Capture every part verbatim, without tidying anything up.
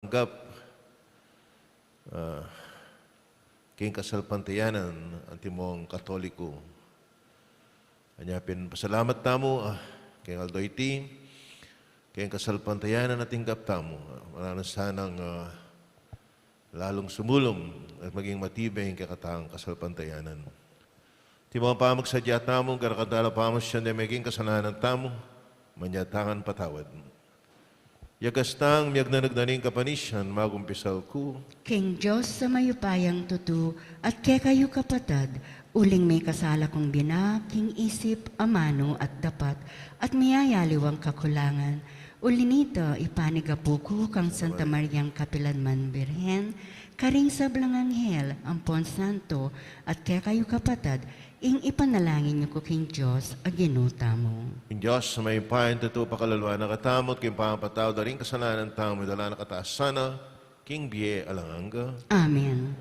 gap, ah, king kasalpantayanan antimong Katoliko. Anya pin pasalamat tamu, ah, king aldo iti, king kasalpantayanan ating gap tamu, ah, mananu sanang, ah, lalung sumulung at maging matibay ing kekatang kasalpantayanan. Iti mung pamagsadya tamu, garakadala pamu siya na maging kasalanan tamu, manyatang patawad. Yagas tang miyagnanag na ning kapanisian, magumpisal ku. King Dios a mayupayang tutu, at kekayu kapatad, uling mikasala kung bina, king isip, amanu, at dapat, at miyayaliwang kakulangan. Uli nita, ipanigapu ku kang Santa Mariang kapilanman Birhen, karing sablang anghel, ampon santo, at kekayu kapatad, ing ipanalangin yu ku king Dios a Ginu tamu. Ing Dios a mayupayang tutu pakalalwan na katamu, at king pangapatawad da ring kasalanan tamu, idala na katamu sana king bie alang angga. Amen.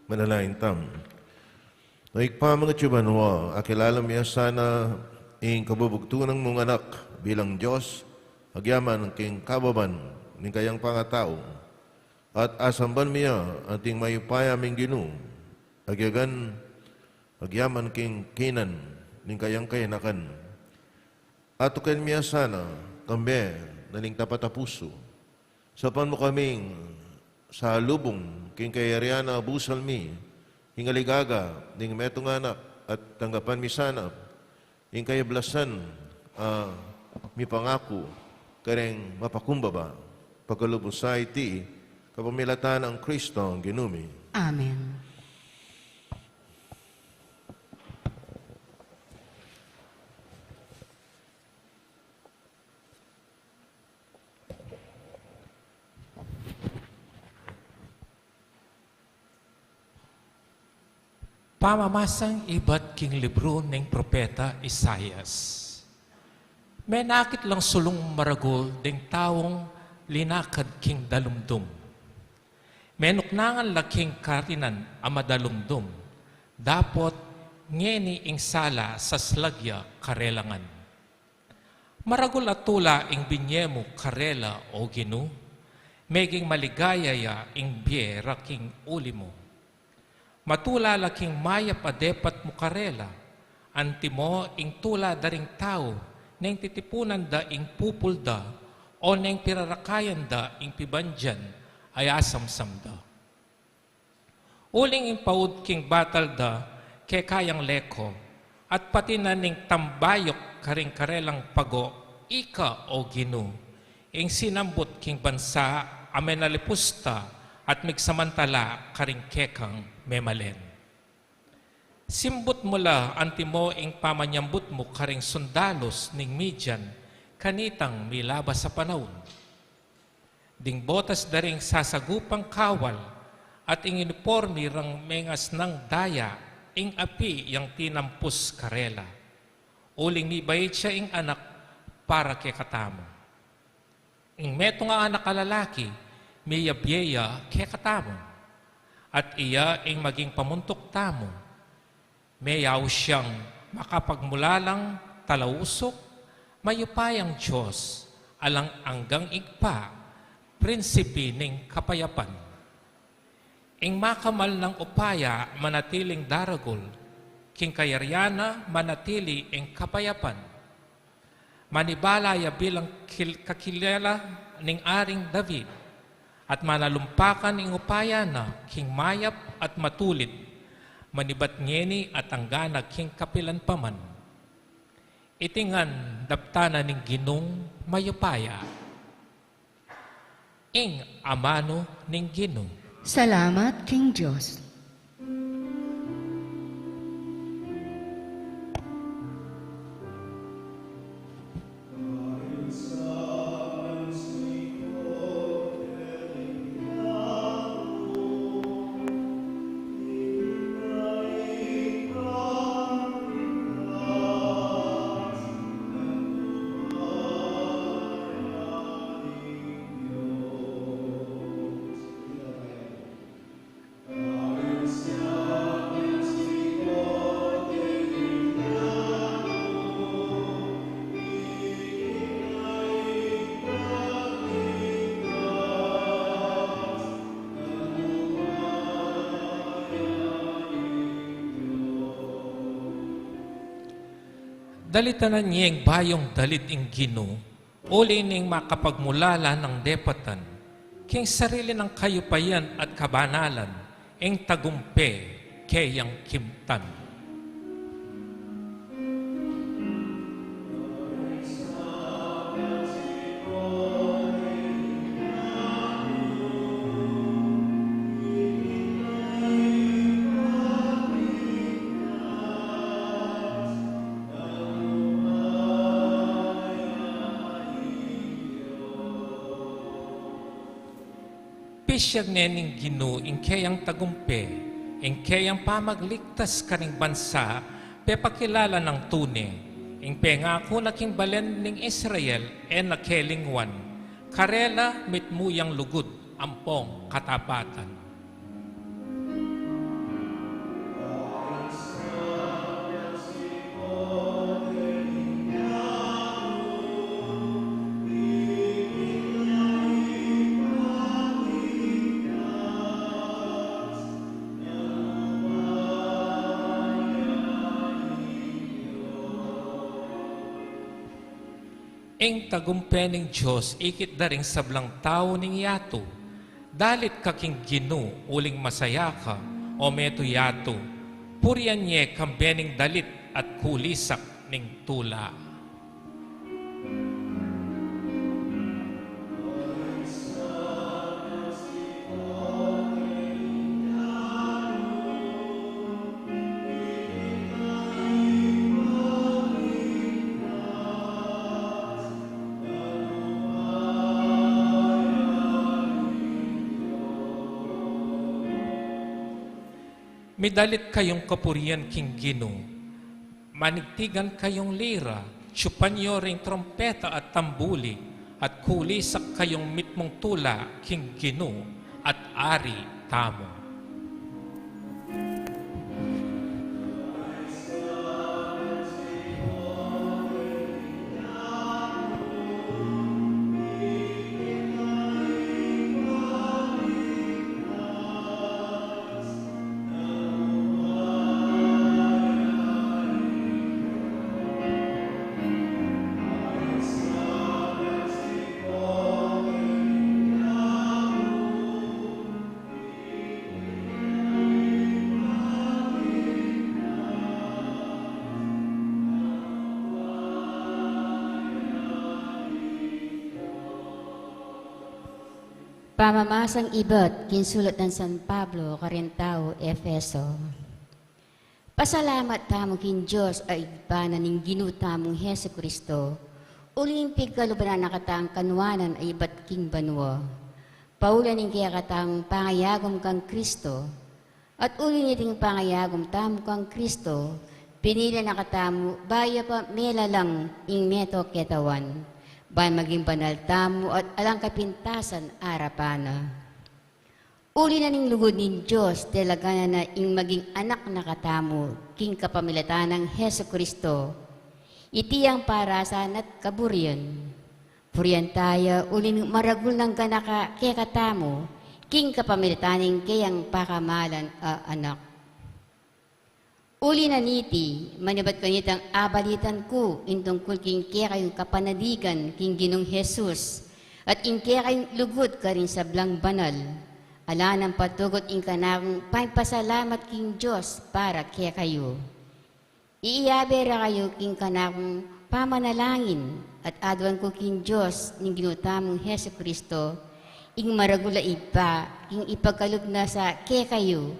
Manalangin tamu. O Ibpa, mangatibanua, akilala mi ya sana ing kabubugtunan mung Anak bilang Dios, agyaman king kababan ning kayang pangatau, at asamban mi ya anting mayupaya ming Ginu, agyagan, agyaman king kinan ning kayang kayanakan. Atuken mi ya sana, kambe na ning tapat a pusu. Saupan mu kaming salubung king kayarian a busal mi king aligaga ning metung a anak, at tanggapan mi sana ing kayablasan a mipangaku kareng mapakumbaba. Pagkalub mu sa iti kapamilatan nang Kristong Ginu mi. Amen. Pamamasang ibat king libru ning propeta Isaias. Menakit lang sulung maragul ding taung linakad king dalumdum. Menuknangan la king karinan a madalumdum, dapot ngeni ing sala saslag ya karela ngan. Maragul a tula ing binye mu karela, O Ginu, meging maligaya ya ing bie ra king uli mu. Matula la king mayap a depat mu karela, antimo ing tula da ring tau neng titipunan da ing pupul da, o neng pirarakayan da ing pibandian a asamsam da. Uling ing paud king batal da keka yang leko, at pati na ning tambayuk karing karelang pago, ika, O Ginu, ing sinambut king bansa a menalipus ta at migsamantala karing kekang memalen. Simbut mu la antimo ing pamanyambut mu karing sundalus ning Midian kanitang milabas a panaun. Ding botas da ring sasagupang kawal, at ing uniporme rang mengasnang daya, ing api yang tinampus karela. Uling mibait ya ing anak para kekatamu. Ing metung a anak a lalaki, miyabie ya kekatamu. At iya ing maging pamuntuk tamu. Meyaus yang makapagmulalang talausuk, mayupayang Dios, alang anggang Ibpa, prinsipe ning kapayapan. Ing makamal nang upaya manatiling daragul, king kayarian na manatili ing kapayapan. Manibala ya bilang kil-, kakilala ning Aring David, at manalumpakan ing upaya na king mayap at matulid, manibat ngeni at anggana king kapilan pa man. Iti ngan daptan na ning Ginung mayupaya. Ing amanu ning Ginu. Salamat king Dios. Dalitanan yeng bayung dalid ing Ginu, uli ning makapagmulala nang depatan, king sarili nang kayupayan at kabanalan, ing tagumpe keyang kimtan. Pisyag ne ning Ginu ing keyang tagumpe, ing keyang pamagligtas karing bansa, pepakilala nang tune, ing pengaku na king balen ning Israel, e na kelingwan, karela mitmu yang lugud ampong katapatan. Ing tagumpe ning Dios ikit da ring sablang tau ning yatu. Dalit ka king Ginu uling masaya ka, o metung yatu. Purian ye kambe ning dalit at kulisak ning tula. Midalit kayung kapurian king Ginu. Manigtigan kayung lira, tsupan yu ring trumpeta at tambuli, at kulisak kayung mitmung tula king Ginu at Ari tamu. Pamamasang ibat king sulat nang San Pablo karing tau Efeso. Pasalamat tamu king Dios a Ibpa na ning Ginu tamung Jesu-Cristo, uling pigkalub na na katang kanuanan a ibat king banua. Pauli na ning kekatamung pangayagum kang Cristo, at uli niting pangayagum tamu kang Cristo, pinili na katamu bayu pa melalang ing meto ketawan, ban maging banal tamu at alang kapintasan arapan na. Uli na ning lugud ning Dios, telaganan na ing maging anak na katamu king kapamilatan nang Jesu-Cristo. Iti yang parasan at kaburian. Purian taya uling maragul nang ganaka kekatamu king kapamilatan ning keyang pakamalan a Anak. Uli na niti, manibat kanitang abalitan ku ing tungkul king kekayung kapanaligan king Ginung Jesus, at ing kekayung lugud karing sablang banal. Ala nang patugut ing kanakung pamipasalamat king Dios para kekayu. Iyabe ra kayu king kanakung pamanalangin, at aduan ku king Dios ning Ginu tamung Jesu-Cristo, ing maragul a Ibpa, king ipagkalub na sa kekayu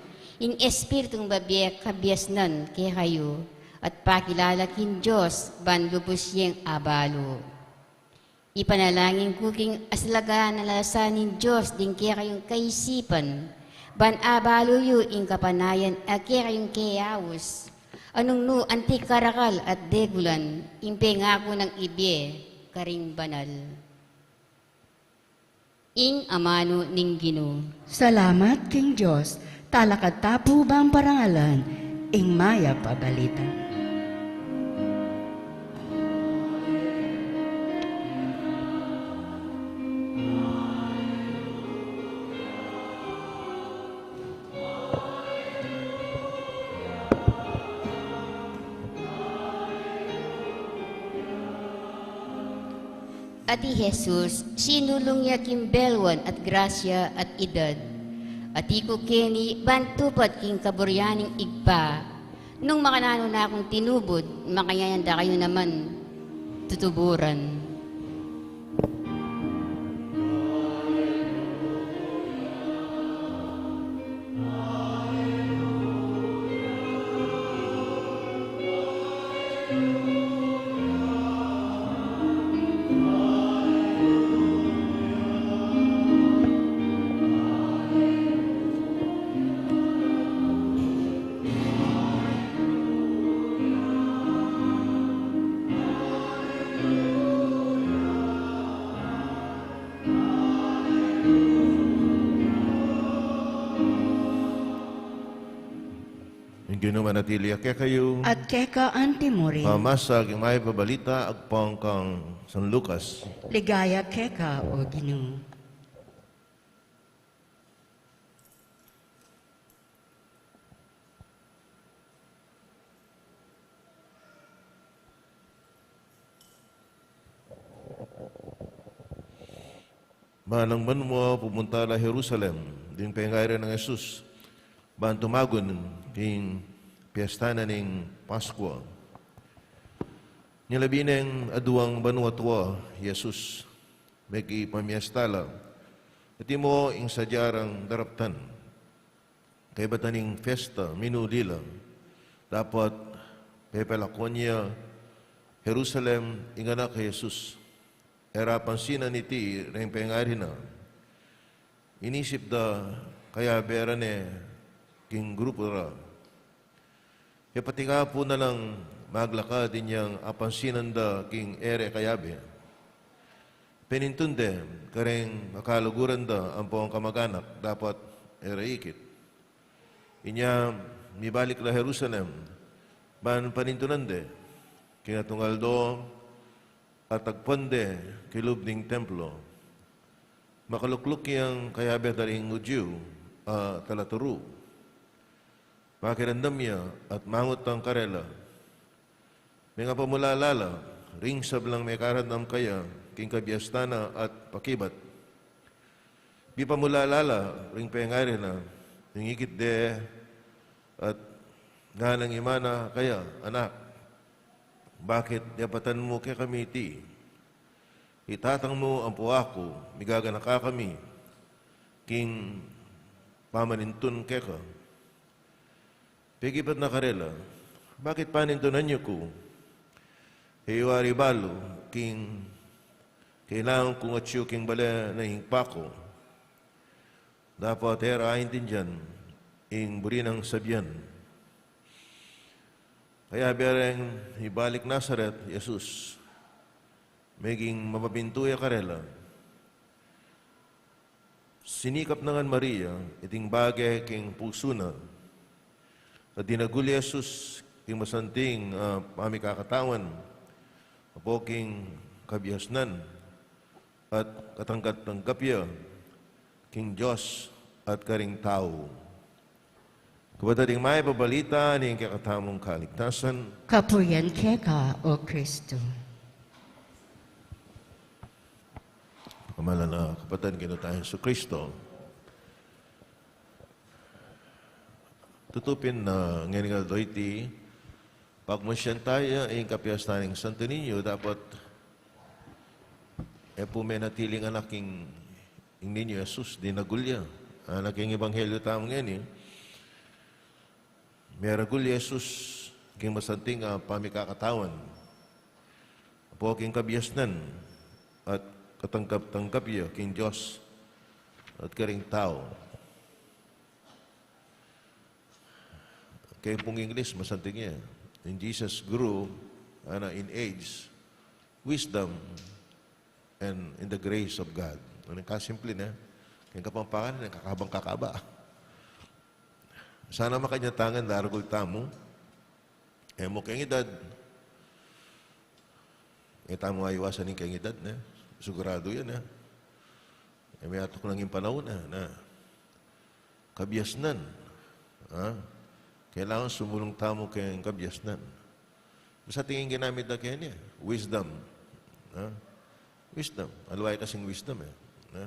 ing Espiritung babie kabiasnan kekayu, at pakilala king Dios ban lubus yeng abalu. Ipanalangin ku king asalaganan a lasa ning Dios ding kekayung kaisipan, ban abalu yu ing kapanayan a kekayung keyaus, a nung nu anti karakal at degulan ing pengaku nang ibie karing banal. Ing amanu ning Ginu. Salamat king Dios. Talakad ta pu bang parangalan ing mayap a balita. At i Jesus, sinulung ya king belwan at grasya at idad. At iku keni ban tupad king kaburian ning Ibpa. Nung makananu na kung tinubud, makanyan da kayu naman tutuburan. Ing Ginu manatili ya kekayu. At keka antimurin. Pamasa king mayap a balita agpang kang San Lucas. Ligaya keka, o Ginu. Manang banua, pumunta la Jerusalem ding pengari nang Jesus, ban tumagun king piesta na ning Paskua. Nya labi neng aduang banua tua i Jesus, mekipamiesta la, antimo ing sadya rang daraptan. Kaybat na ning fiesta, minuli la, dapot pepalakwan ya Jerusalem ing anak a i Jesus. E ra pansinan iti reng pengari na. Inisip da, kayabe ra ne king grupu ra. E pati ka pu na lang maglakad inyang apansinan da king e re kayabe. Penintun de kareng kakaluguran da ampong kamaganak, dapot e ra ikit. Inya mibalik la Jerusalem, ban panintunan de. King atung aldo, atagpuan de kilub ning templo. Makalukluk yang kayabe da ring Judio a talaturu. Pakiramdam ya at mangut tang karela, mengapamulala la ring sablang mekaramdam kaya king kabiastan na at pakibat. Mipamulala la ring pengari na, ing ikit de at nganang imana kaya, Anak, bakit yapatan mu kekami iti? I Tatang mu ampo aku, migaganaka kami king pamanintun keka. Pekibat na karela, Bakit panintunan yu ku? E yu ari balu king kailangan kung atyu king bale na ing Ibpa ku? Dapot e ra aintindian ing buri nang sabian. Kayabe reng ibalik Nazaret i Jesus, meging mapamintu ya karela. Sinikap na ngan Maria iting bage king pusu na, at dinagul i Jesus king masanting a pamikakatawan, ampo king kabiasnan, at katanggap-tanggap ya king Dios at karing tau. Kapatad, ing mayap a balita ning kekatamung kaligtasan. Kapurian keka, O Kristo. Pamalan a kapatad king Ginu tang Jesucristo. Tutu pin na ngeni nga doiti, pagmansian taya ing kapiesta ning Santo Niño, dapot e pu menatiling anak ing, ing Niño Jesus, dinagul ya. Anak ing ebanghelyo tamu ngeni, meragul i Jesus king masanting a pamikakatawan, ampo king kabiasnan, at katanggap-tanggap ya king Dios at karing tau. Keng pung English, masanting ya. And Jesus grew, ana, in age, wisdom, and in the grace of God. Ing kasimple na, keng Kapampangan, ing kakabang kakaba. Sana makanyan ta ngan, daragul tamu. E mu keng edad. E tamu aiwasan ing keng edad, ne? Siguradu yan, e. E, meatuk na ing panaun, e, na. Kabiasnan. Ha? Kailangan sumulung tamu keng kabiasnan. Basta ing ginamit da keni, wisdom. Ha? Wisdom. Aliwa ya kasing wisdom, e. Ha?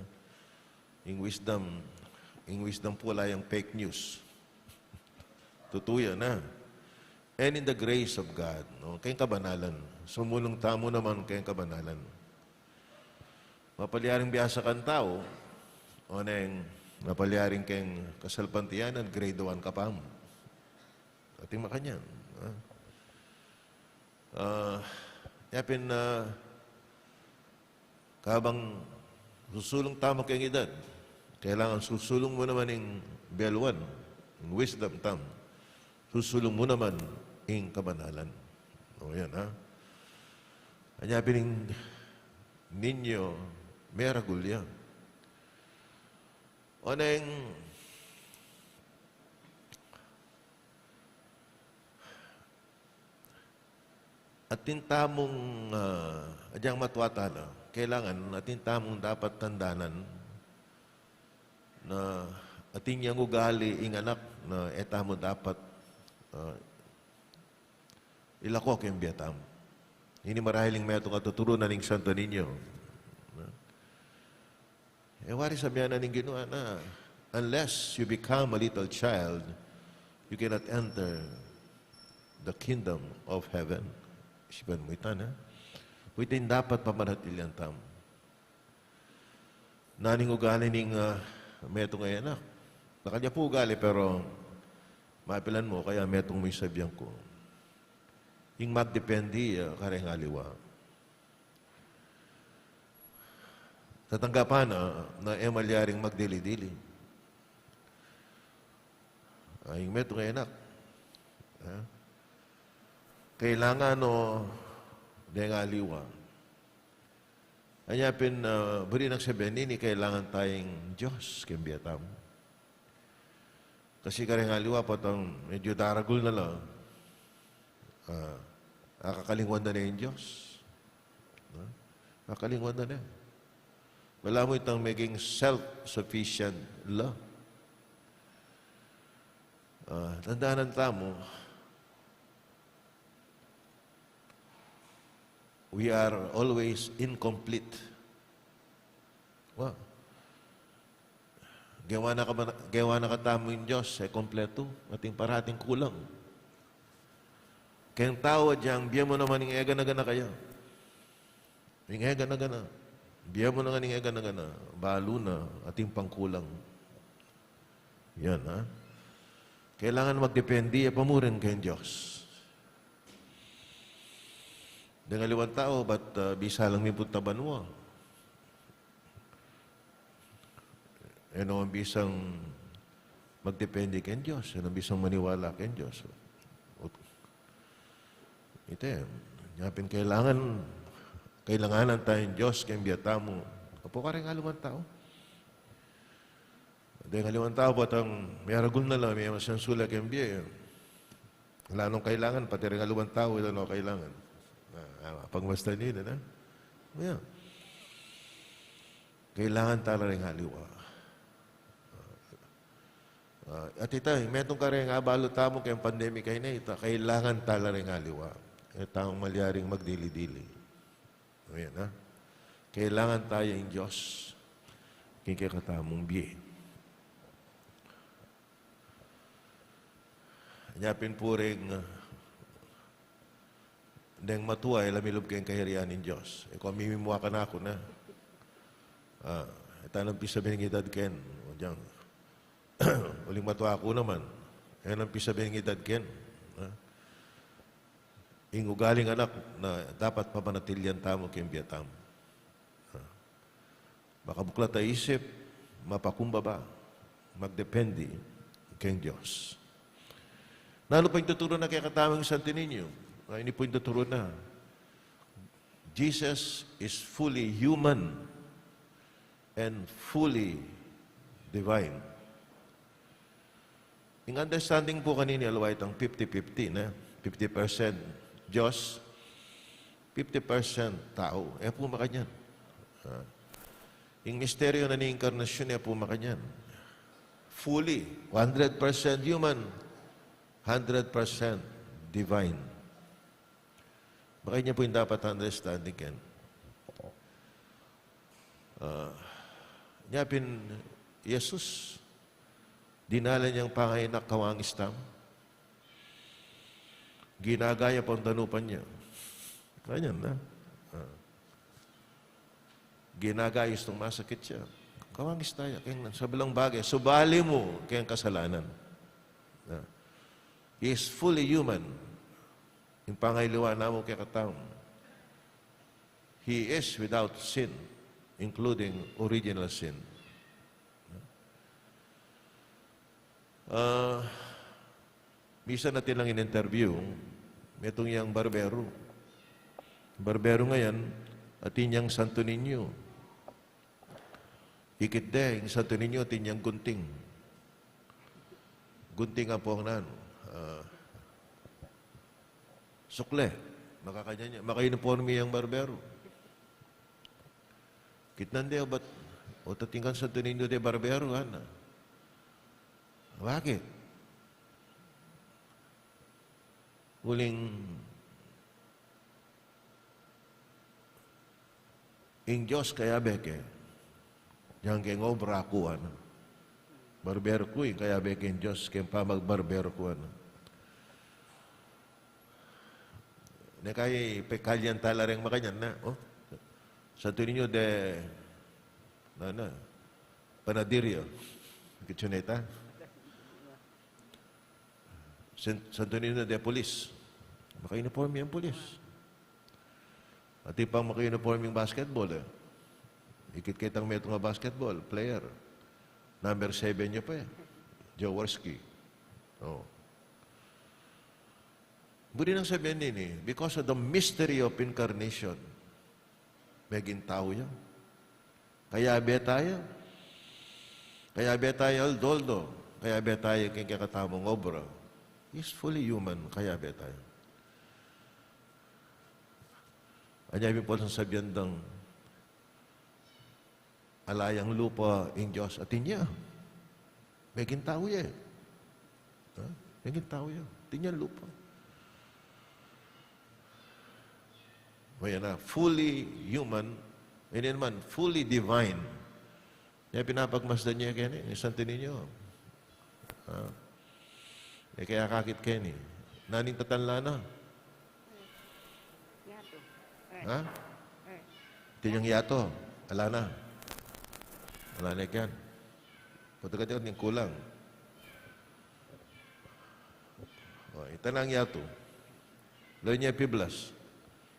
Ing wisdom, ing wisdom pu ala yang fake news. Tutu yan, ha? And in the grace of God, no? Keng kabanalan. Sumulung tamu naman keng kabanalan. Mapalyaring biasa kang tau, o neng mapalyaring keng kasalpantayanan, grade one ka pa mu. Atin makanyan, ha? Ah, yapin, ah, kabang susulung tamu keng edad, kailangan susulung mu naman ing beluan, ing wisdom tamu. Susulung mu naman ing kabanalan. O, yan, ha? Anya pin ing Niño, meragul ya. O neng, atin tamung, ah, agyang matwa tala, kailangan atin tamung dapat tandanan na atin yang ugali ing anak na e tamu dapat, ah, ilako keng bie tamu. Ini marahil ing metung a tuturunan ning Santo Niño. Na? E wari sabian na ning Ginu, ana, "Unless you become a little child, you cannot enter the kingdom of heaven." Isipan mu ita, na? Pu ita ing dapat pamanatilian tamu. Nanu ing ugali ning, ah, metung a anak? Dakal ya pu ugali, pero mapilan mu, kaya metung mu ing sabian ku. Ing magdepende, ah, kareng aliwa. Tatanggapan na, na e malyaring magdili-dili. Ay, ing metung a anak. Ha? Kailangan no deng aliwa. Anya pin, ah, buri nang sabian nini, kailangan taya ing Dios keng bie tamu. Kasi kareng aliwa, potang medyo daragul na la, ah, akakalingwan da ne ing Dios. No? Akakalingwan da ne. Balamu itang maging self-sufficient la. Ah, tandanan tamu, we are always incomplete. Wa. Gewa na ka ba, gewa na katamu ing Dios, e kompletu, atin parating kulang. Keng tau, agyang bie mu naman ing e gana-gana kaya. Ing e gana-gana. Bie mu naman ing e gana-gana. Balu na, atin pang kulang. Yan, ha? Kailangan magdepende ya pa mu rin keng Dios. Deng aliwang tau, bat, ah, bisa lang mipun ta banua, e no bisang magdepende keng Dios, e no bisang maniwala keng Dios. Ut-, ite, nya pin kailangan, kailanganan taya ing Dios keng bie tamu. Apo kareng aliwang tau. Deng aliwang tau, potang meragul na la, memasansu la keng bie. Ala nong kailangan, pati reng aliwang tau, ala nong kailangan. Ah, ah, pagmasdan yu, na? Yeah. Kailangan tala reng aliwa. Ah, at ita, metung kareng abalu tamu keng pandemic a ini, ita, kailangan tala reng aliwa. E tang malyaring magdili-dili. Ayan, ha? Kailangan taya ing Dios keng kekatamung bie. Nya pin pu reng, ah, deng matua, e la milub keng kayarian ning Dios. E ko mimimua kanaku na. Ah, e ta nang pisabi ning edad ken. O dyang, uling matua ku naman. E nang pisabi ning edad ken. Ah. Ing ugaling anak na dapat pamanatilian tamu keng bie tamu. Ah. Makabuklat a isip, mapakumbaba, magdepende keng Dios. Nanu pa ing tuturu na kekatamu ning Santo Niño? Ah, ini pu ing tuturu na. Jesus is fully human and fully divine. Ing understanding pu kanini, aliwa itang fifty fifty, ne? Fifty percent Dios, fifty percent tau. E pu makanyan. Ah. Ing misteryo na ning inkarnasyon, e pu makanyan. Fully, hundred percent human, hundred percent divine. Makanyan pu ing dapat understanding ken. Ah, nya pin Jesus, dinalan yang pangainak kawangis tamu. Ginagaya pang danupan ya. Kanyan na. Ah. Ginagaya istung masakit ya. Kawangis taya. Keng sabilang bagay, subali mu keng kasalanan. Ah. He is fully human. Ing pangailiwa na mu kekatamu. He is without sin, including original sin. Ah, misan atin lang in-interview, metung yang barbero. Barbero ngeni, atin yang Santo Niño. Ikit de, ing Santo Niño, atin yang gunting. Gunting ampong nanu, ah, sukle. Makakanyan ya, maka-uniforme yang barbero. Kitnan de, bat, o, atin kang Santo Niño de barbero, ana. Bakit? Uling ing Dios kayabe ke, Yang keng obra ku, ana. Barbero ku, ing kayabe keng Dios, keng pamagbarber ku, ana. Ne kay pekalyan tala reng makanyan na, o. Santo Niño de, na, na, Panaderia. Kitsuneta. San-, Santo Niño de Police. Maka-uniform yang pulis. Atin pang maka-uniform yang basketball, e. Ikit ketang metung a basketball player. Number seven ya pa, e. Jaworski. O. Buri nang sabian ini, because of the mystery of incarnation, meging tau ya. Kayabe taya. Kayabe taya aldo-aldo. Kayabe taya keng kekatamung obra. He's fully human, kayabe taya. Anya pin pu ing sasabian dang ala yang lupa ing Dios, atin ya. Meging tau ya, e. Ha? Meging tau ya. Atin yang lupa. O yan na, fully human, ini naman, fully divine. Nya pin pagmasdan ya keni, ing Santo Niño. Ha? E kaya akakit keni. Nanu ing tatan la na? Yatu. E. Ha? E. Atin yang yatu. Ala na. Ala na keni. Pati ka ning kulang. O, ita nang yatu. Lawen ya piblas.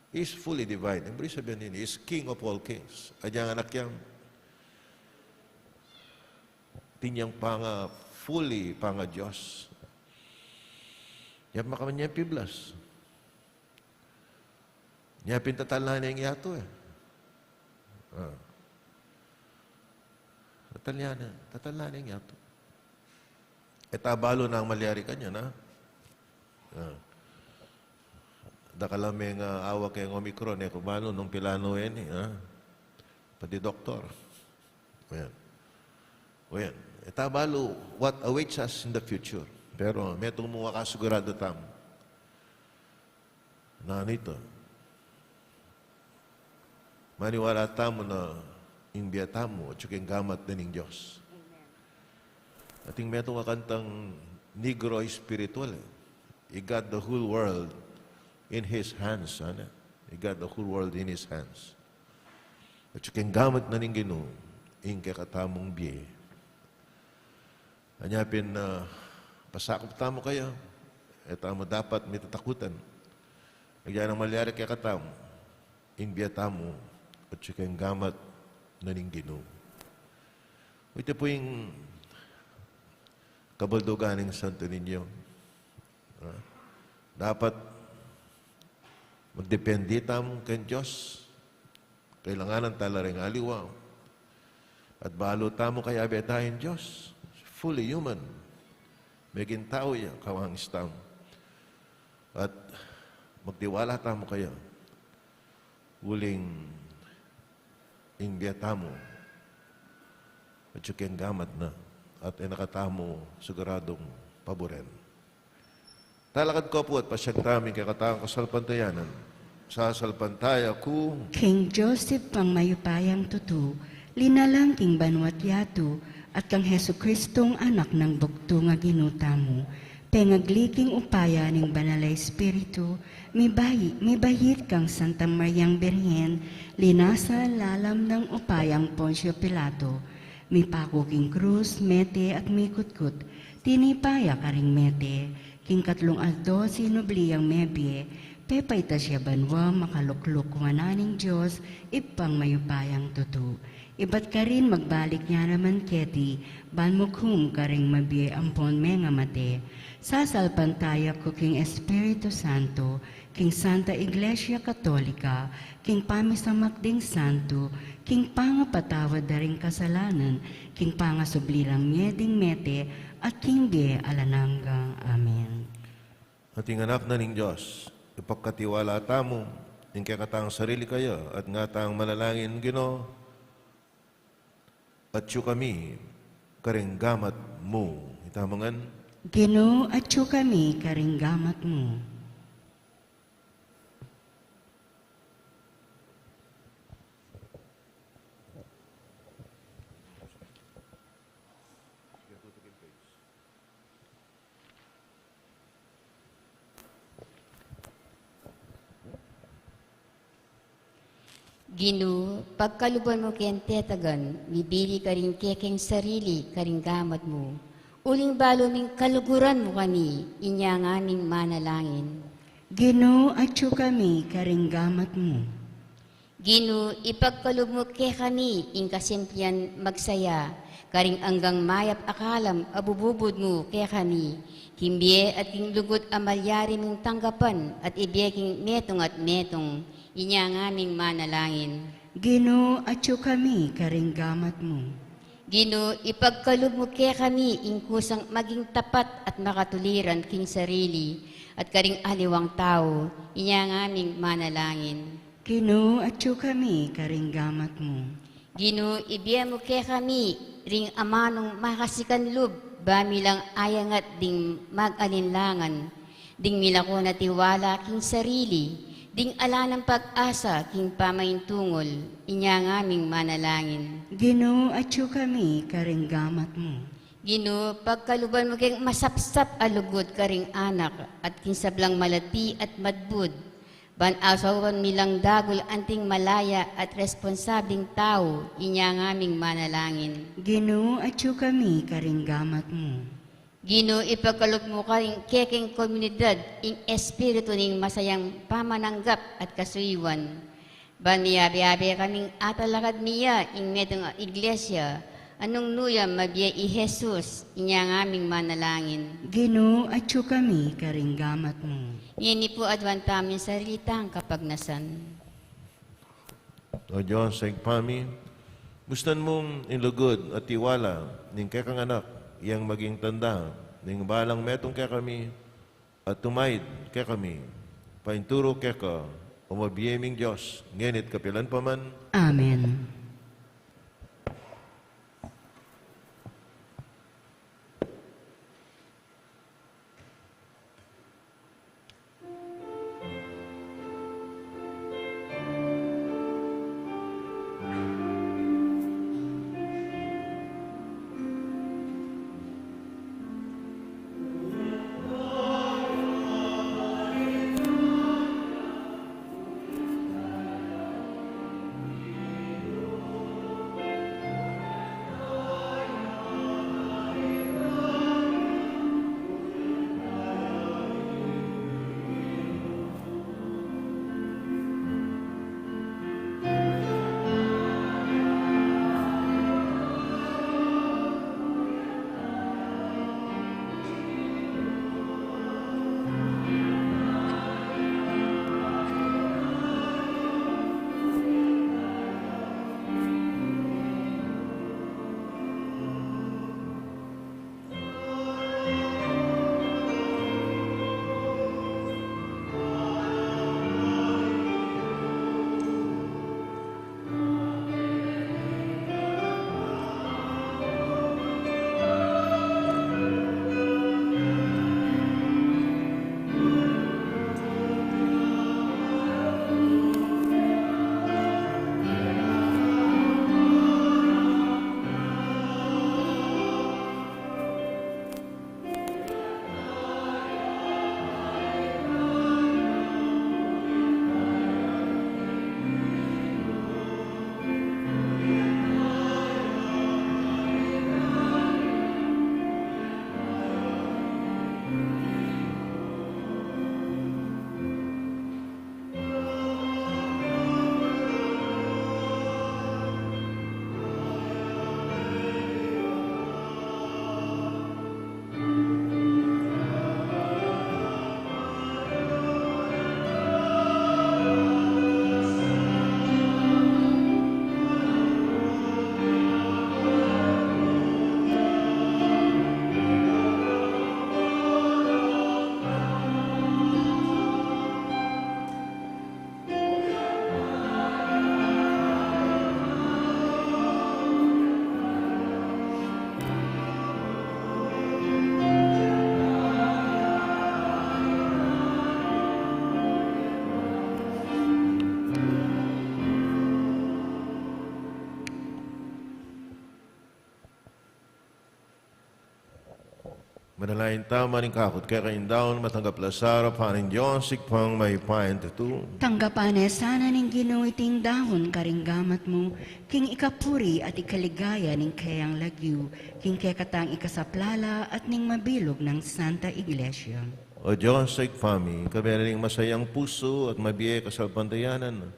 He's fully divine. Ing buri sabian ini, He's King of all kings. Agyang anak yang, atin yang panga-, fully panga-Dios. Yang makamanyang piblas. Nya pin tatan la na ing yatu, e. A. Tatan la na, tatan la na ing yatu. E ta balu nung malyari kanyan, a. A. Dakal a meng, a, awak keng Omicron, e ku balu nung pilan ini, a. Pati doktor. O yan. O yan. E ta balu what awaits us in the future. Pero metung mu a kasiguradu tamu. Nanu ita? Maniwala tamu na ing bie tamu atyu keng gamat na ning Dios. Amen. Atin metung a kantang Negro spiritual, e. He got the whole world in his hands, ana. He got the whole world in his hands. Atyu keng gamat na ning Ginu ing kekatamung bie. Anya pin, a, pasakup tamu kaya, e tamu dapat mitatakutan. Agyang malyari kekatamu ing bie tamu atyu keng gamat na ning Ginu. Iti pu ing kabaldugan ning Santo Niño. A, dapat magdepende tamu keng Dios. Kailanganan tala reng aliwa. At balu tamu kayabe taya ing Dios. Fully human. Meging tau ya, kawangis tamu. At magtiwala tamu kaya. Uling ing bie tamu atyu keng gamat na, at e na katamu siguradung paburen. Talakad ko pu at pasiag tamu ing kekatang kasalpantayanan. Sasalpantaya ku keng Dios Ibpang mayupayang tutu, linalang king banua't yatu, at kang Jesucristong Anak nang bugtung a Ginu tamu, pengagli king upaya ning Banal a Espiritu, mibayi-, mibait kang Santa Mariang Birhen, linasa lalam nang upayang Poncio Pilato, mipaku king krus, mete at mikutkut, tinipa ya karing mete, king katlung aldo sinubli yang mebie, pepaitas ya banua, makalukluk wanan ning Dios Ibpang mayupayang tutu. Ibat karin magbalik ya naman keti, ban mukhum karing mabie ampon mengamate. Sasalpantaya ku king Espiritu Santo, king Santa Iglesia Katolika, king pamisamak ding santo, king pangapatawad da ring kasalanan, king pangasubli lang mie ding mete, at king bie alang angga. Amen. Ating anak na ning Dios, ipagkatiwala tamu ing kekatang sarili kaya, at ngatang manalangin, Ginu, atyu kami karing gamat mu. Ita mu ngan. Ginu, atyu kami karing gamat mu. Ginu, pagkaluban mu keng tetagan, mibili karing kekeng sarili karing gamat mu. Uling balu ming kaluguran mu kami, inya ngaming manalangin. Ginu, atyu kami karing gamat mu. Ginu, ipagkalub mu kekami ing kasimplian magsaya, karing anggang mayap a kalam a bububud mu kekami, king bie at king lugud a malyari ming tanggapan at ibie king metung at metung, inya ngaming manalangin. Ginu, atyu kami karing gamat mu. Ginu, ipagkalub mu kekami ing kusang maging tapat at makatuliran king sarili at karing aliwang tau, inya ngaming manalangin. Ginu, atyu kami karing gamat mu. Ginu, ibie mu kekami ring amanung makasikan lub, ba mi lang ayangat ding mag-alinlangan, ding milako na tiwala king sarili, ding ala nang pag-asa king pamaintungul, inya ngaming manalangin. Ginu, atyu kami karing gamat mu. Ginu, pagkaluban mu keng masapsap a lugud karing anak at king sablang malati at madbud, ban ausawan mi lang dagul anting malaya at responsabling tau, inya ngaming manalangin. Ginu, atyu kami karing gamat mu. Ginu, ipagkalub mu karing kekeng komunidad ing espiritu ning masayang pamananggap at kasuyuan. Ban miyabe-abe kaming atalakad mi ya ing metung a iglesia, a nung nu ya mabie i Jesus, inya ngaming manalangin. Ginu, atyu kami karing gamat mu. Ngeni pu aduan tamu ing sarili tang kapagnasan. O Dios, Ibpa mi, bustan mung ing lugud at tiwala ning kekang anak, yang maging tanda ning balang metung kekami, at tumaid kekami, painturu keka, o mabie ming Dios, ngeni't kapilan pa man. Amen. Manalangin tamu. Ing kakut kekayung daun, matanggap la sa arapan ning Dios Ibpang mayupayang tutu. Tanggapan ne sana ning Ginu iting daun karing gamat mu, king ikapuri at ikaligaya ning keyang lagyu, king kekatang ikasaplala at ning mabilug nang Santa Iglesia. O Dios Ibpa mi, kayabe na ning masayang pusu at mabie kasalpantayanan,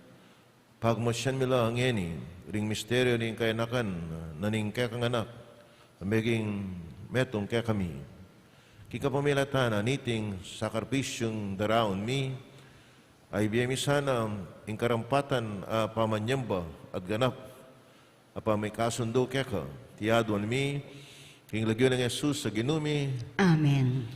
pagmasusian mi la ngeni ring misteryu ning kayanakan na ning kekang Anak, a meging metung kekami. King kapamilatan na niting sakripisyung daraun mi, a ibie mi sana ing karampatan a pamanyamba at ganap a pamikasundu keka, iti aduan mi king lagyu nang Jesus a Ginu mi. Amen.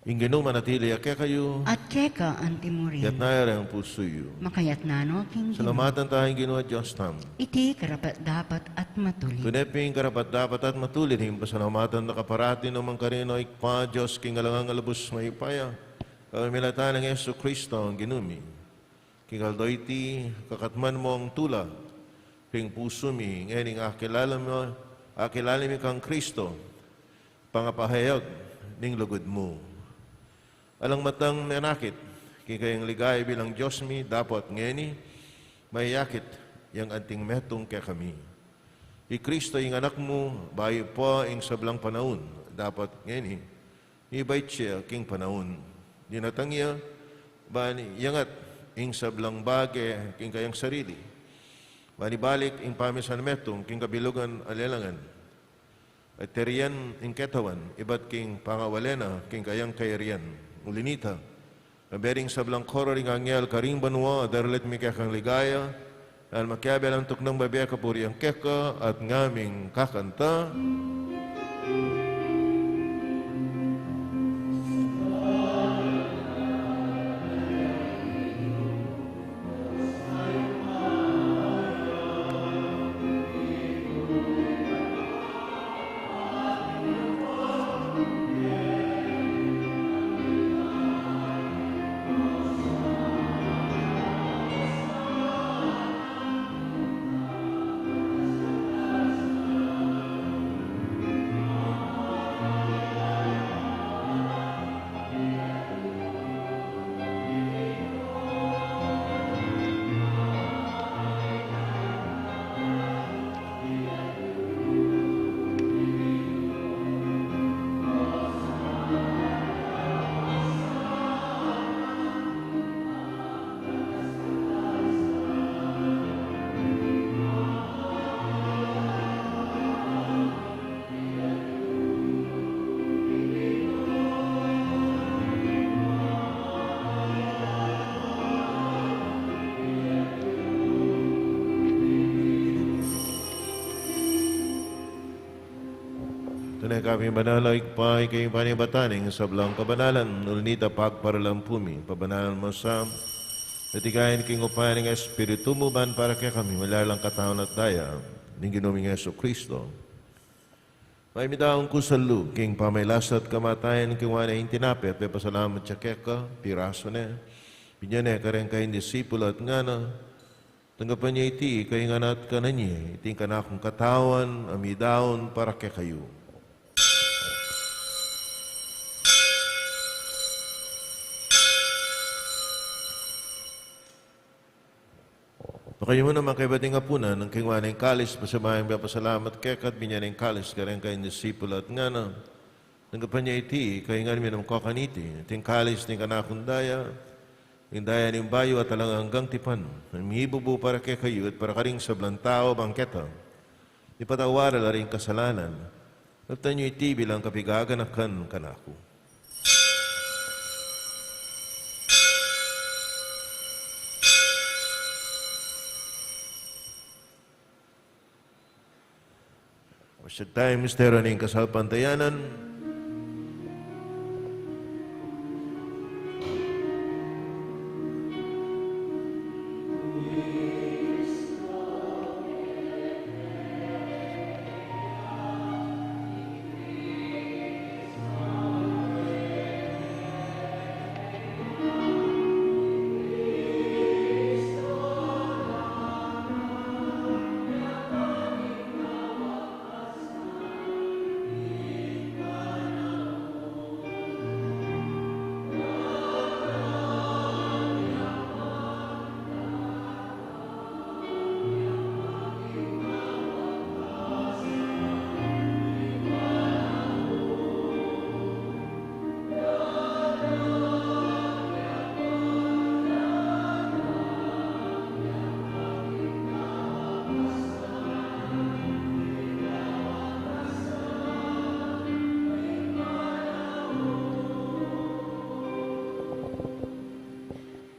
Ing Ginu manatili ya kekayu. At keka anti mu rin. Itas yu ring pusu yu. Makaitas no king Ginu. Salamatan ta ing Ginu a Dios tamu. Iti karapat-dapat at matulid. Tune pin karapat-dapat at matulid ing pasalamatan da ka parati nukarin man karin, o Ibpa, Dios king alang angga, lubus mayupaya, kapamilatan nang Jesucristo a Ginu mi. King aldo iti, kakatman mung tula king pusu mi ngeni ing akilala mi, akilala mi kang Kristo, pangapahayag ning lugud mu. Alang matang menakit king kayang ligaya bilang Dios mi, dapot ngeni mayakit yang anting metung kekami. I Kristo ing Anak mu, bayu pa ing sablang panaun, dapot ngeni mibait ya king panaun. Dinatang ya ban iyangat ing sablang bage king kayang sarili, ban ibalik ing pamisan metung king kabilugan a lelangan, at tarian ing ketawan ibat king pangawale na king kayang kayarian. Uli nita, mebie ring sablang koro ring anghel karing banua a daralit mi kekang ligaya, nanu makiabe lang tuknang bebie kapurian keka at ngaming kakanta. Tune ka pin banal, o Ibpa, ika ing panibatan ning sablang kabanalan, uli nita pagparalampu mi, pabanalan mu sa, at ika ing king upaya ning Espiritu mu ban para kekami maging katawan at daya ning Ginu ming Jesucristo. Mayap mi daun kusal lub king pamagkasakit at kamatayan, king kekwa ne ing tinape, pepasalamat ya keka, pirasu ne, binie ne kareng kayang disipulu at ngana: Tanggapan ye iti, kayu ngan at kanan ye, iti ing kanakung katawan a midaun para kekayu. Nukarin mu naman kaybat ing apunan, nung kekwa ne ing kalis, pasibayu yang pepasalamat keka at binie ne ing kalis kareng kayang disipulu at ngana: Tanggapan ye iti, kayu ngan minum kayu kaniti, iti ing kalis ning kanakung daya, ing daya ning bayu at alang anggang tipan, a mibubu para kekayu at para karing sablang tau, ban keta mipatawad la ring kasalanan. Daptan yu iti bilang kapaganakan kanaku. Masyag taya ing misteryu ning kasalpantayanan.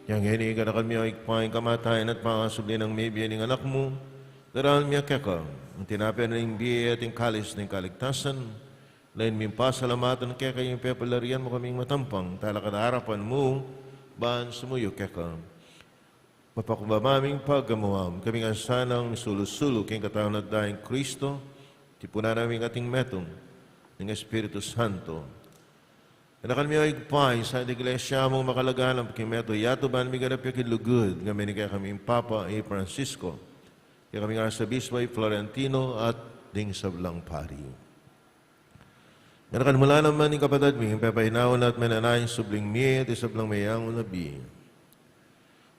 Kaya ngeni, ganakan mi, o Ibpa, ing kamatayan at pangasubli nang mebie ning Anak mu, daraun mi keka ing tinape ning bie at ing kalis ning kaligtasan. Lain ming pasalamatan keka ing pepalarian mu kaming matampang talakad king arapan mu ban sumuyu keka. Mapakumbaba ming pagamuan, kami ngan sanang misulu-sulu king katawan at daya nang Kristo, tipunan na mi king ating metung ning Espiritu Santo. Ganakan mi, o Ibpa, ing Santa Iglesia mung makalaganap king metung yatu ban miganap ya king lugud, ngan mening kekaming Papa i Francisco, kekaming Arsobispo i Florentino, at ding sablang pari. Ganakan mu la naman ing kapatad ming pepainawa na at menanaya king subling mie at ing sablang meangu na bie.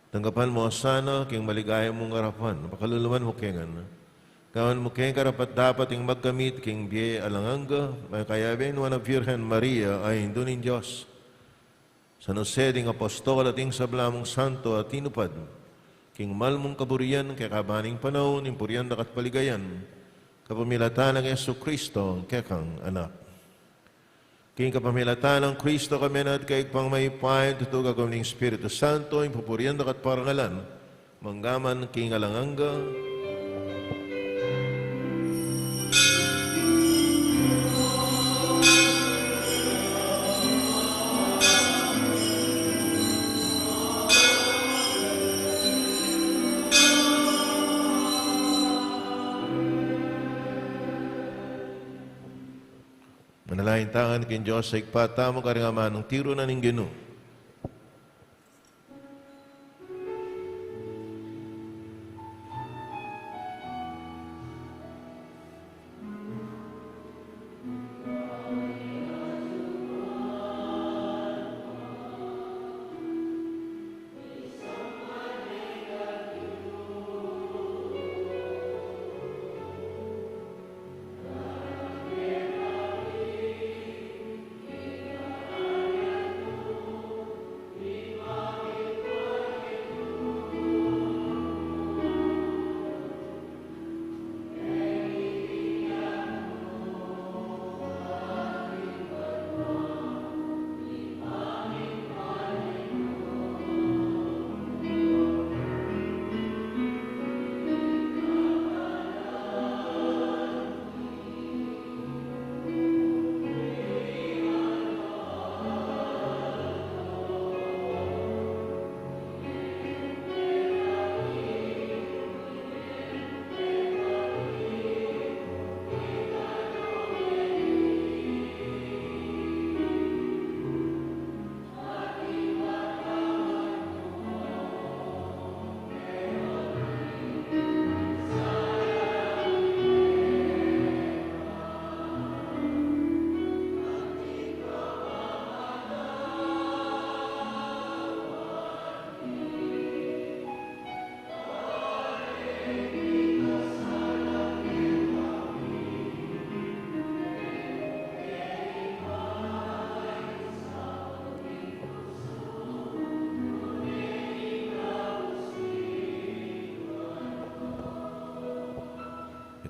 Tanggapan mu la sana king maligaya mung arapan, pakalulu mu la kami. Gawan mu kaming karapat-dapat ing magkamit king bie alang angga, makayabe ning Nuan a Virgen Maria, a Indu ning Dios, San Jose ding apostol, at ing sabla mung santo a tinupad, king mal mung kaburian kekaban ning panaun, ing purian da ka at paligayan, kapamilatan nang Jesucristo, kekang Anak. King kapamilatan nang Kristo, kami na at kaybat mayupaya, tutu gagawin ning Espiritu Santo, ing pupurian da ka at parangalan, mangga man king alang angga. Manalangin tamu king Dios a Ibpa tamu, karing amanung tiru na ning Ginu.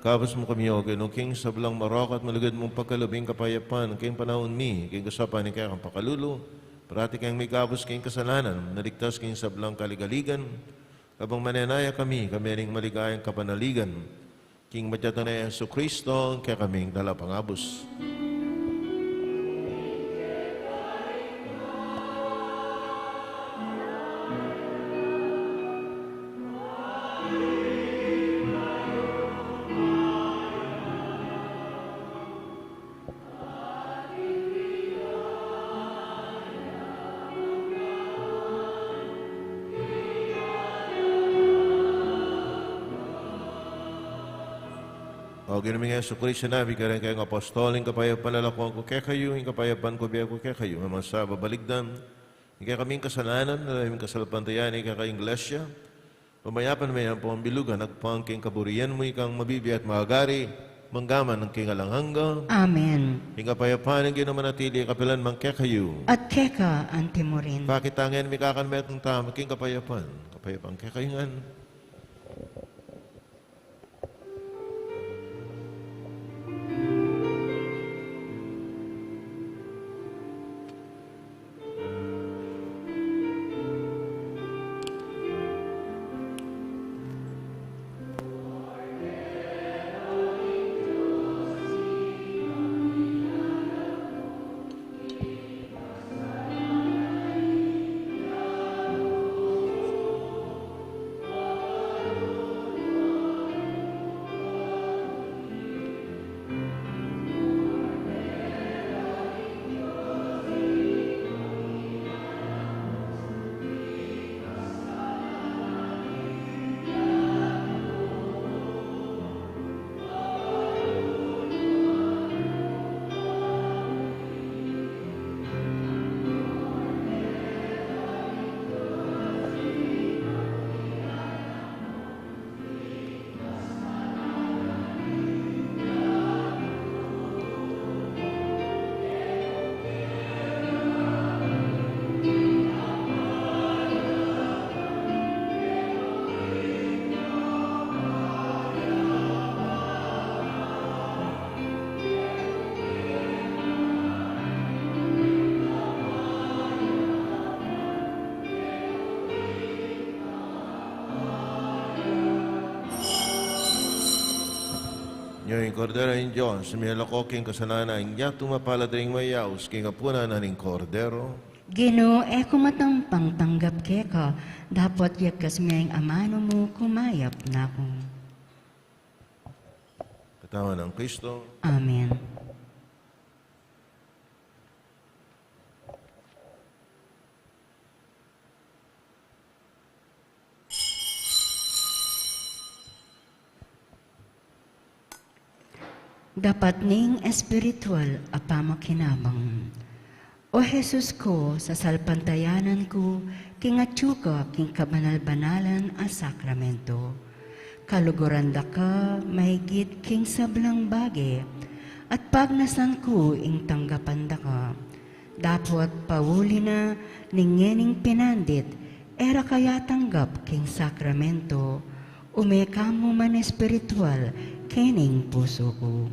Ikabus mu kami, O Ginu, king sablang marok at malugud mung pagkalub, ing kapayapan king panaun mi, king kasapan ning kekang pakalulu, parati keng mikabus king kasalanan, maligtas king sablang kaligaligan, kabang manenaya kami, kami ning maligayang kapanaligan, king madatang na Jesucristo, kekaming Talapangabus. O Ginu ming Jesucristo, sinabi mu kareng kekang apostol, ing kapayapan lalakwan ku kekayu, ing kapayapan ku bie ku kekayu, e mu sa babaligdan ing kekaming kasalanan, lalu ing kasalpantayanan ning kekang Iglesia, pamayapan mu yang pambilugan, agpang king kaburian mu, ikang mabibie at magari, mangga man king alang angga. Amen. Ing kapayapan ning Ginu manatili kapilan man kekayu. At keka anti mu rin. Pakit tamu ngan, mikakanmetung tamu king kapayapan. Kapayapan kekayu ngan. Ing Kordero ning Dios, a milalako king kasalanan ning yatu. Mapalad ding mayaus king apunan na ning Kordero. Ginu, e ku matampang tanggap keka, dapot yagkas me ing amanu mu, kumayap na ku. Katawan nang Kristo. Amen. Dapat ning espiritual a pamakinabang. O Jesus ku, sasalpantayanan ku king atyu ka king kabanal-banalan a sakramento. Kaluguran da ka maigit king sablang bage, at pagnasan ku ing tanggapan da ka. Dapot pauli na ning ngening pinandit, e ra ka yatanggap king sakramento, ume ka mu man espiritual kening pusu ku.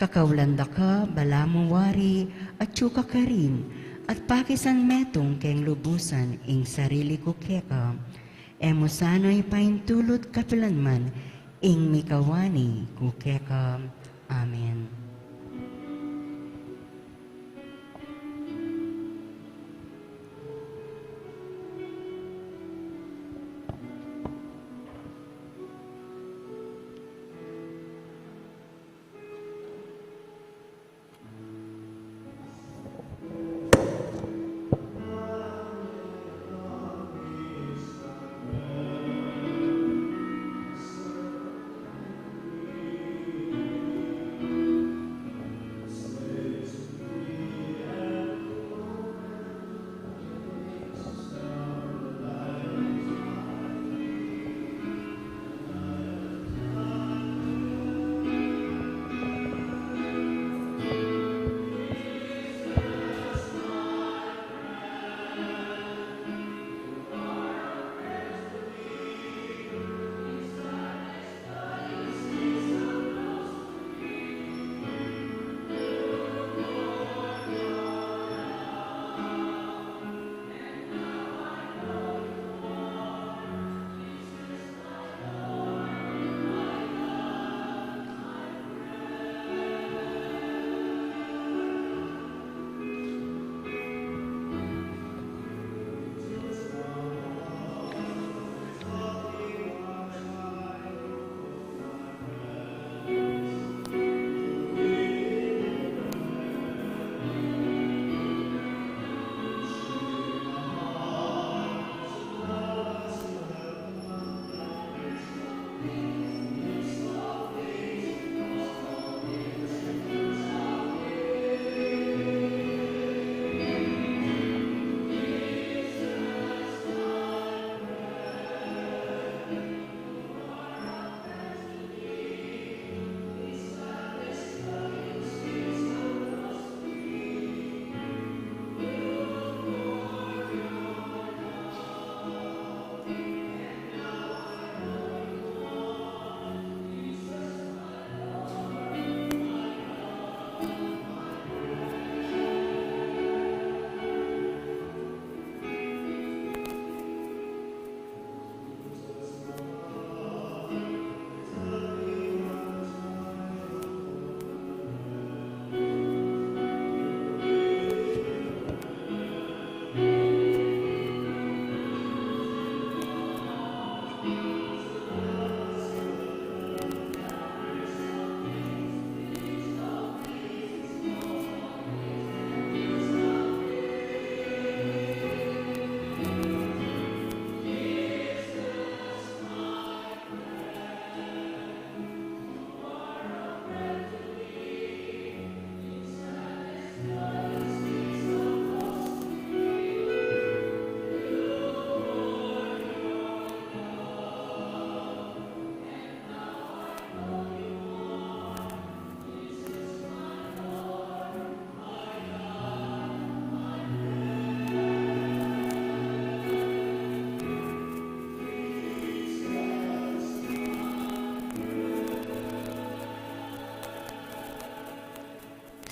Kakaulan da ka balamu wari, atyu ka karin, at pakisan metung keng lubusan ing sarili ku keka. E mu sana ipaintulut kapilan man ing mikawani ku keka. Amen.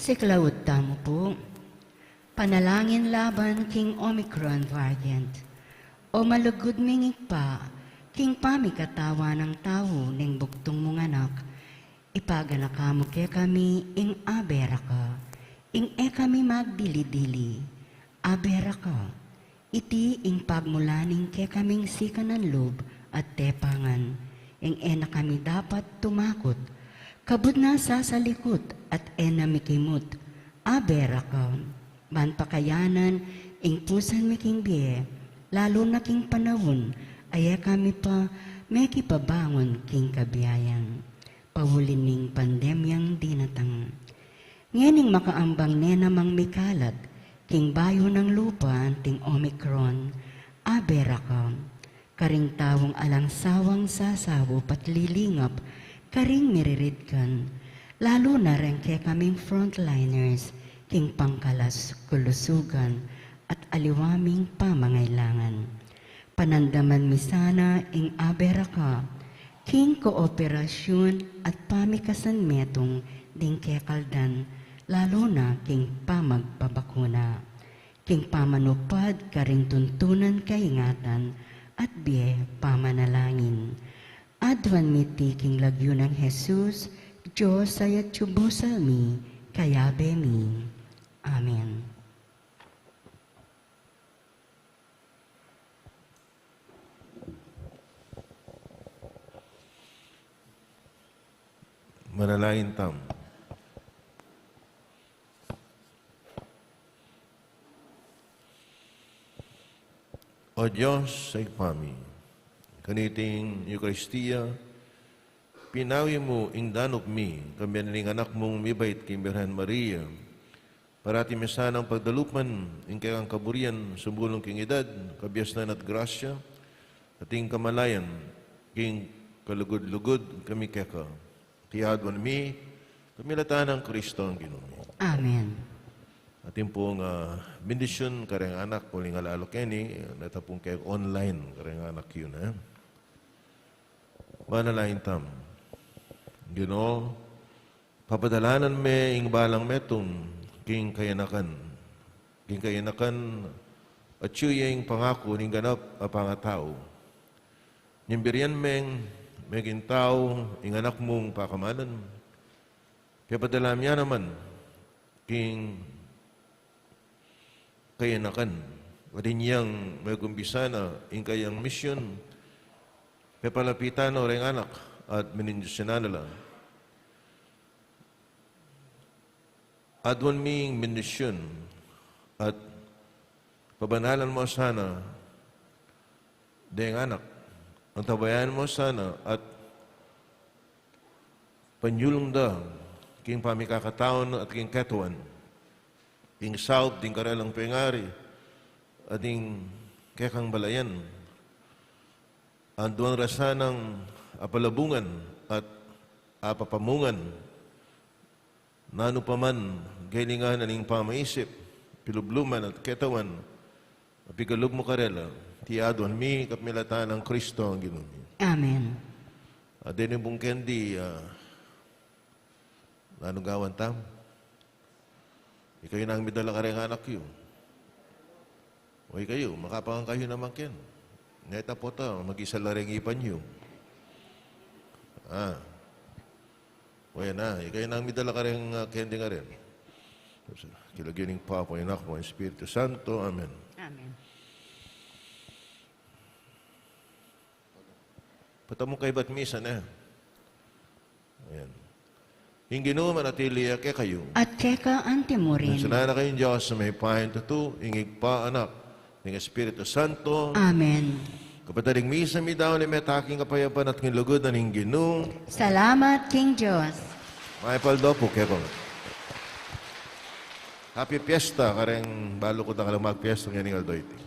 Siklaud tamu pu. Panalangin laban king Omicron variant. O malugud ming Ibpa, king pamikatawan ning tau ning bugtung mung Anak, Ipaganaka mu kekami ing abera ka, ing e kami magdili-dili. Abera ka, iti ing pagmula ning kekaming sikanan lub at tepangan, ing e na kami dapat tumakut, kabud na sasalikut at e na mikimut. Abera ka, ban pakayanan ing pusan mi king bie, lalu na king panaun a e kami pa mekipabangun king kabiayan. Pauli ning pandemyang dinatang. Ngening makaambang ne namang mikalat king bayu nang lupa anting Omicron, abera ka, karing taung alang sawang sasaup at lilingap karing miriritkan, lalu na reng kekaming frontliners king pangkalas kulusugan at aliwa ming pamangailangan. Panandaman mi sana ing abera ka king kooperasyun at pamikasan metung ding kekaldan, lalu na king pamagpabakuna, king pamanupad karing tuntunan kaingatan at bie pamanalangin. Aduan mi ti king lagyu nang Jesus, Dios a Atyu Pusang mi, kayabe mi. Amen. Manalangin tamu. O Dios, Ibpa mi, kaniting Eukaristia, pinawi mu ing danup mi, kayabe ning anak mung mibait king Birhen Maria, parati mi sanang pagdalupan ing kekang kaburian, sumulung king edad, kabiasnan at grasya, at ing kamalayan, king kalugud-lugud kami keka. Iti aduan mi, kapamilatan nang Kristong Ginu mi. Amen. Atin pung, ah, bendisyun kareng anak, uling alalu keni, neta pung keng online kareng anak yu, eh. Manalangin tamu. Ginu, papadalanan me ing balang metung king kayanakan. King kayanakan, atyu ya ing pangaku ning ganap a pangatau. Ning birian meng meging tau ing anak mung pakamalan, pepadala mu ya naman king kayanakan. Pati niyang megumpisa na ing kayang misyun, pepalapitan na reng anak at menindisyunan na la. Aduan mi ing bendisyun at pabanalan mu sana deng anak. Antabayanan mu sana at panyulung da king pamikakataun at king ketawan, king saup ding karelang pengari at ding kekang balayan. Aduan ra sanang apalabungan at apapamungan nanu pa man kailangan na ning pamaisip, pilubluman at ketawan, a pigalub mu karela. Iti aduan mi kapamilatan nang Kristong Ginu mi. Amen. At deni pung kendi, ah, nanu gawan tamu? Ikayu nang midala kareng anak yu. O ikayu, makapangan kayu naman ken. Neta pota, mag-isa la reng ipan yu. Ah. O yan na, ikayu nang midala kareng, ah, kendi ngaren. King lagyu ning Ibpa, ning Anak, ning Espiritu Santo. Amen. Amen. Patamu kaybat misa na. Ayan. Ing Ginu manatili ya kekayu. At keka anti mu rin. Ing Dios a mapagkalinga, ing Ibpa, Anak, ning Espiritu Santo. Amen. Kapatad, ing misa mi daun ing mete king kapayapan at king lugud na ning Ginu. Salamat king Dios. Mayap a aldo pu kekayu. Happy Fiesta kareng balu kung dakal a magpiesta ngening aldo iti.